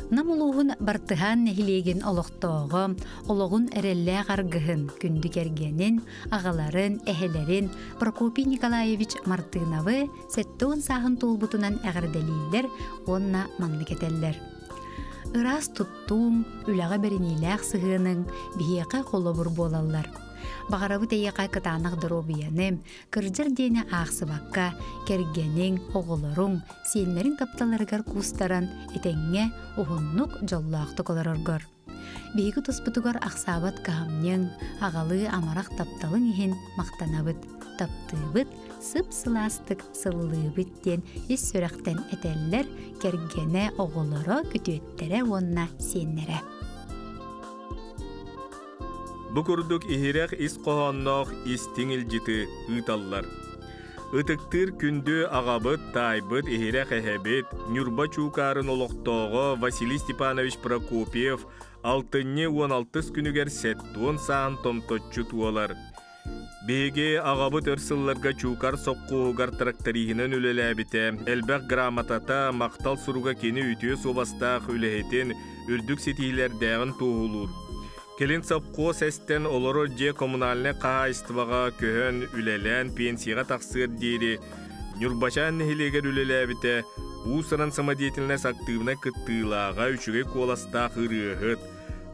Нам улууһун Бартыһаан нэһилиэгин олохтооҕо, олоҕун эрэллээх аргыһын, күндү кэргэнин, аҕаларын, эһэлэрин Прокопий Николаевич Мартыновы 70 сааһын туолбутунан эҕэрдэлииллэр уонна маннык этэллэр. Ыраас туттууҥ, үлэҕэ бэриниилээх сыһыаныҥ биһиэхэ холобур буолаллар. Баҕарабыт эйиэхэ кытаанах доруобуйаны, кырдьар диэни аахсыбакка, кэргэниҥ, оҕолоруҥ, сиэннэриҥ тапталларыгар куустаран, этэҥҥэ уһуннук, дьоллоохтук олороргор. Биһиги туспутугар ахсаабат кыһамньыҥ, аҕалыы амарах тапталыҥ иһин махтанабыт, таптыыбыт, сып-сылаастык сыллыыбыт диэн ис сүрэхтэн этэллэр кэргэнэ, оҕолоро, күтүөттэрэ уонна сиэннэрэ. Бу курдук иһирэх ис хоһоонноох истиҥ илдьити ыыталлар. Ытыктыыр күндү аҕабыт, таайбыт, иһирэх эһэбит, Ньурба Чуукаарын олохтооҕо Василий Степанович Прокопьев алтынньы 16 күнүгэр сэттуон саан томточчу туолар. Биһиги аҕабыт өр сылларга Чуукар сопхуоһугар тракториһынан үлэлээбитэ, элбэх грамотата, махтал суруга кини үтүө суобастаах үлэһитин, үрдүк ситиһиилэрдээҕин туоһулуур. Кэлин сопхуос эстэн олорор дьиэ коммунальнай хаһаайыстыбаҕа көһөн үлэлээн пенсияҕа тахсыар диэри Ньурбачаан нэһилиэгэр үлэлээбитэ, уус-уран самодеятельность актыыбынай кыттыылааҕа, үчүгэй куоластаах ырыаһыт.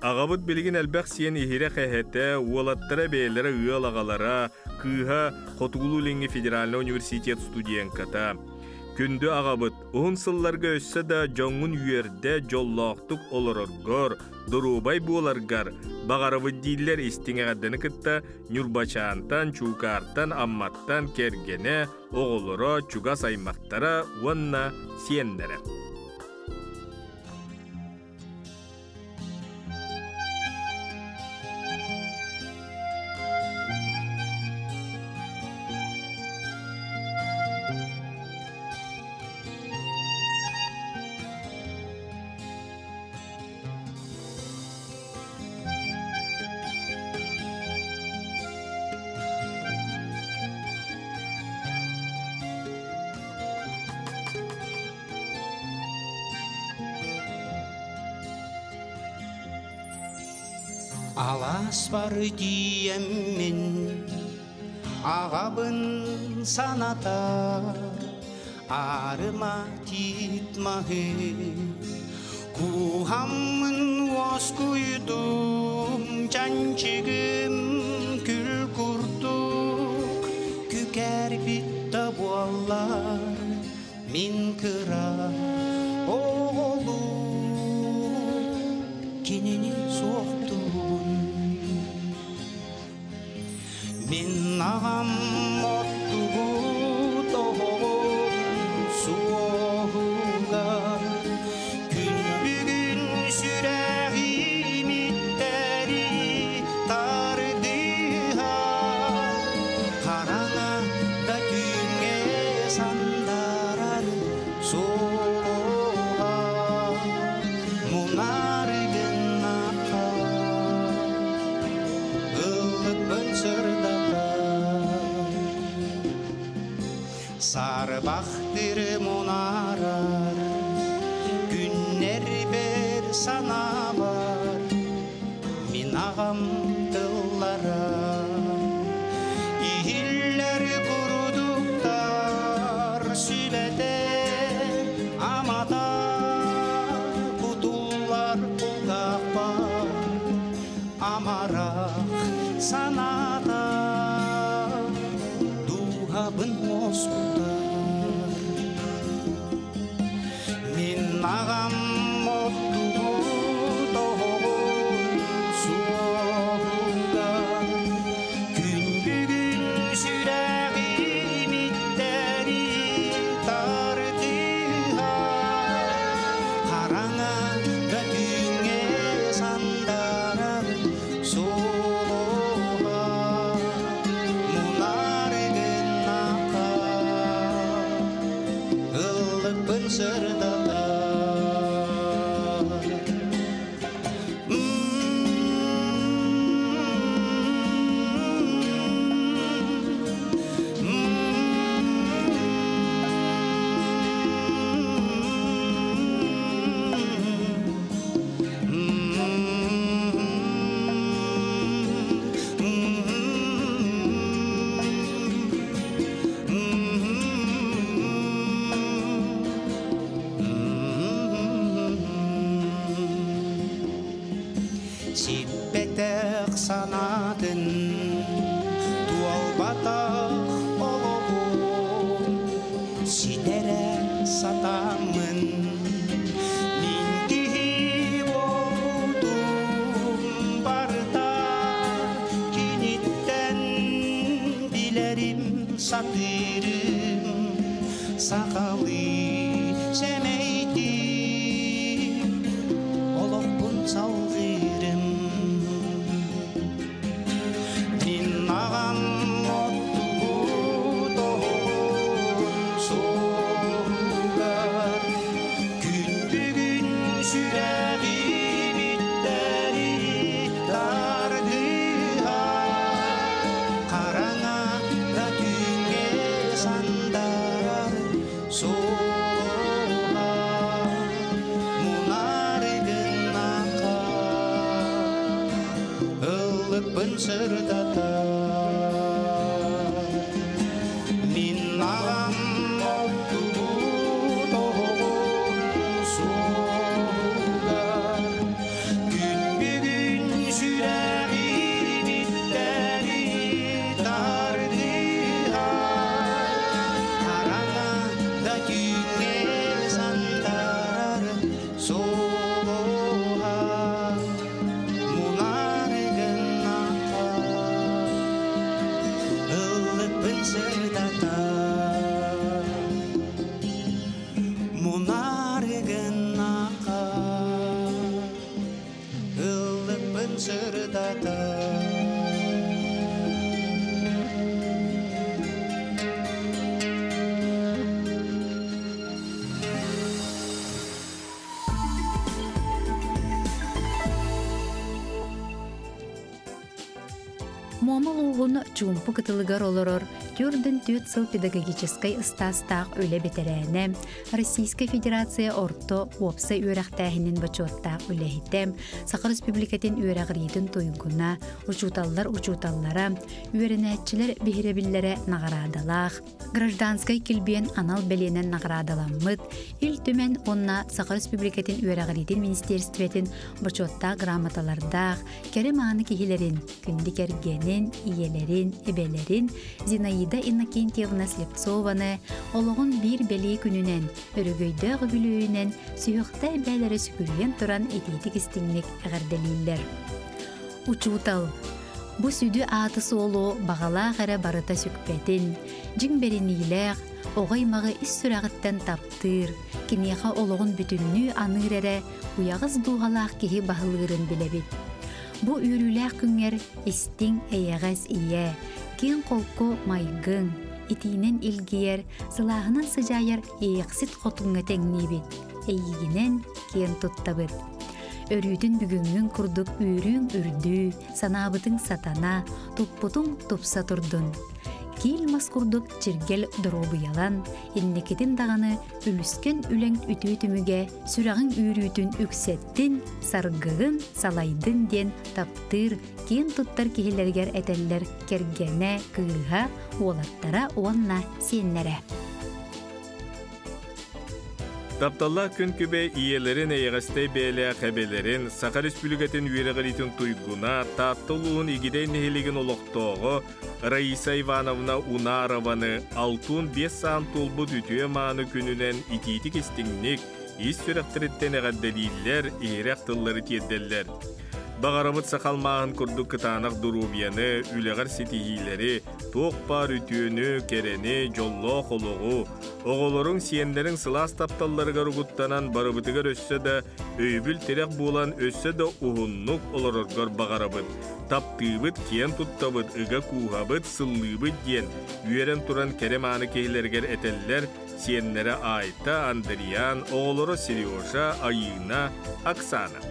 Аҕабыт билигин элбэх сиэн иһирэх эһэтэ, уолаттара бэйэлэрэ ыал аҕалара, кыыһа Хотугулуу-Илиҥҥи федеральнай университет студентката. Күндү аҕабыт, уһун сылларга өссө да дьоҥҥун үөрдэ, дьоллоохтук олороргор, доруобай буоларгар баҕарабыт дииллэр истиҥ эҕэрдэни кытта Ньурбачаантан, Чуукаартан, Амматтан кэргэнэ, оҕолоро, чугас аймахтара уонна сиэннэрэ. Алаас бары тиийэммин аҕабын санатар аарыма тиит маһы кууһаммын уоскуйдум чанчыгым күл курдук күкэрбит да буоллар мин кыра оҕолуу кинини суохтуубун Мин аҕам оттубут оһоҕун суоһугар күн бүгүн сүрэҕим иттэри тардыһар хараҥа да түүҥҥэ сандарар суоһа мунар гыннаха ыллыкпын сырдатар Сарбахтыр мунарар күннэрбэр санаабар мин аҕам тыллара иһиллэр курдуктар сүбэтэ амата кутуллар кулгаахпар амарах санаата дууһабын уоскутар Мин аҕам оттубут оһоҕун суоһугар күн бүгүн сүрэҕим иттэри тардыһар хараҥа да түүҥҥэ сандарар суоһа мунар гыннаха ыллыкпын сырдатар. Сиппэтэх санаатын туолбатах олоҕун ситэрэ сатааммын мин киһи буолбутум барыта киниттэн билэрим сатыырым сахалыы сэмэйдиим олохпун салгыырым мин аҕам оттубут оһоҕун суоһугар күн бүгүн сүрэҕим иттэри тардыһар хараҥа да түүҥҥэ сандарар суоһа мунары гыннаха ыллыкпын сырдатар мин аҕам оттубут оһоҕун суоһугар күн бүгүн сүрэҕим иттэри тардыһар хараҥа да түүҥҥэ сандарар суоһа мунары гыннаха ыллыкпын сырдатар мунары гыннаха ыллыкпын сырдатар. Муома улууһун чуумпу кытылыгар олорор төрдүн түөрт сыл педагогическай ыстаастаах үлэ бэтэрээнэ, Российскай Федерация орто уопсай үөрэхтээһинин бочуоттаах үлэһитэ, Саха Республикатын үөрэҕириитин туйгуна, учууталлар учууталлара, үөрэнээччилэр биһирэбиллэрэ наҕараадалаах, Гражданскай килбиэн анал бэлиэнэн наҕараадаламмыт, Ил Түмэн уонна Саха Республикатын үөрэҕириитин министиэристибэтин бочуоттаах грамоталардаах, кэрэ мааны киһилэрин, күндү кэргэнин, ийэлэрин, эбэлэрин Зинаида Иннокентьевна Слепцованы олоҕун биир бэлиэ күнүнэн, өрөгөйдөөх үбүлүөйүнэн сүһүөхтэй бээлэрэ сүгүрүйэн туран итиитик истиҥник эҕэрдэлииллэр. Учуутал Бу сүдү ааты-суолу баҕалаах эрэ барыта сүкпэтин, дьиҥ бэриниилээх, оҕо аймаҕы ис сүрэҕиттэн таптыыр, киниэхэ олоҕун бүтүннүү аныыр эрэ уйаҕас дууһалаах киһи баһылыырын билэбит. Бу үөрүүлээх күҥҥэр истиҥ, эйэҕэс ийэ, киэҥ-холку майгыҥ, итиинэн илгийэр, сылааһынан сыдьаайар иэйэхсит хотуҥҥа тэҥниибит, эйигинэн киэн туттабыт. Өрүүтүн бүгүҥҥүн курдук үүрүүҥ үрдүү, санаабытыҥ сатана, туппутуҥ тупса турдун. Киил мас курдук чиргэл доруобуйалан, инникитин даҕаны үлүскэн үлэҥ үтүө түмүгэ сүрэҕиҥ үүрүүтүн үксэттин, саргыгын салайдын диэн таптыыр, киэн туттар киһилэригэр этэллэр кэргэнэ, кыыһа, уолаттара уонна сиэннэрэ. Тапталлаах күн күбэй ийэлэрин эйэҕэстэй бэйэлээх эбэлэрин, Саха Республикатын үөрэҕириитин туйгуна, Таатта улууһун Игидэй нэһилиэгин олохтооҕо Раиса Ивановна Унарованы 65 саан туолбут үтүө-мааны күнүнэн итиитик-истиҥник, ис сүрэхтэриттэн эҕэрдэлииллэр, иһирэх тыллары тиэрдэллэр. Баҕарабыт саха алмааһын курдук кытаанах доруобуйаны, үлэҕэр ситиһиилэри, туох баар үтүөнү, кэрэни, дьоллоох олоҕу, Оҕолоруҥ, сиэннэриҥ сылаас тапталларыгар угуттанан барыбытыгар өссө да өйөбүл-тирэх буолан өссө да уһуннук олороргор баҕарабыт. Таптыыбыт, киэн туттабыт, ыга кууһабыт, сыллыыбыт диэн үөрэн туран кэрэ-мааны киһилэригэр этэллэр сиэннэрэ Айта, Андриан, оҕолоро Сережа, Айыына, Оксана.